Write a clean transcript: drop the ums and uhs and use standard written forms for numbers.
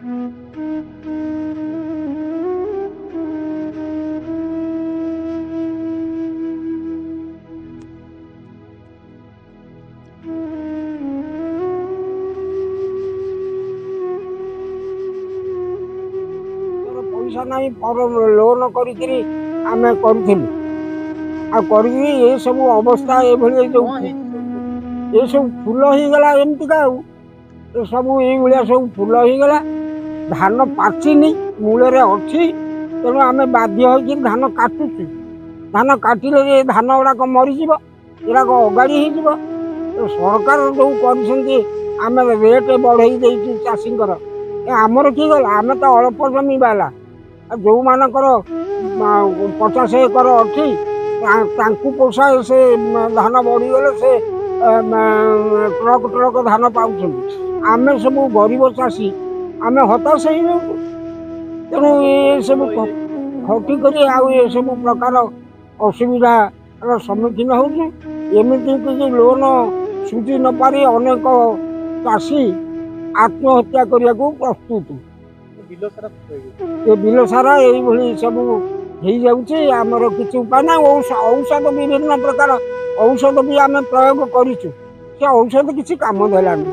ପଇସା ନାହିଁ, ପର ଲୋନ୍ କରିକିରି ଆମେ କରୁଥିଲୁ। ଆଉ କରିକି ଏସବୁ ଅବସ୍ଥା ଏଭଳି, ଯୋଉ ଏସବୁ ଫୁଲ ହେଇଗଲା ଏମିତିକା, ଆଉ ଏସବୁ ଏଇଭଳିଆ ସବୁ ଫୁଲ ହେଇଗଲା। ଧାନ ପାଚିନି, ମୂଳରେ ଅଛି। ତେଣୁ ଆମେ ବାଧ୍ୟ ହେଇକିରି ଧାନ କାଟୁଛୁ। ଧାନ କାଟିଲେ ଏ ଧାନ ଗୁଡ଼ାକ ମରିଯିବ, ଏଗୁଡ଼ାକ ଅଗାଡ଼ି ହେଇଯିବ। ସରକାର ଯେଉଁ କରିଛନ୍ତି, ଆମେ ରେଟ୍ ବଢ଼େଇ ଦେଇଛୁ ଚାଷୀଙ୍କର, ଏ ଆମର କିଏ ଗଲା? ଆମେ ତ ଅଳ୍ପ ଜମି ବାଲା। ଆଉ ଯେଉଁମାନଙ୍କର 50 ଏକର ଅଛି, ତାଙ୍କୁ ପୋଷାଏ। ସେ ଧାନ ବଢ଼ିଗଲେ ସେ ଟ୍ରକ୍ ଟ୍ରକ୍ ଧାନ ପାଉଛନ୍ତି। ଆମେ ସବୁ ଗରିବ ଚାଷୀ, ଆମେ ହତାଶ ହେଇଯାଉଛୁ। ତେଣୁ ଏସବୁ ଖଟି କରି ଆଉ ଏସବୁ ପ୍ରକାର ଅସୁବିଧାର ସମ୍ମୁଖୀନ ହେଉଛୁ। ଏମିତି କିଛି ଲୋନ୍ ସୁଝି ନପାରି ଅନେକ ଚାଷୀ ଆତ୍ମହତ୍ୟା କରିବାକୁ ପ୍ରସ୍ତୁତ। ଏ ବିଲ ସାରା ଏଇଭଳି ସବୁ ହେଇଯାଉଛି। ଆମର କିଛି ଉପାୟ ନାହିଁ। ଔଷଧ, ବିଭିନ୍ନ ପ୍ରକାର ଔଷଧ ବି ଆମେ ପ୍ରୟୋଗ କରିଛୁ, ସେ ଔଷଧ କିଛି କାମ ଦେଲାନି।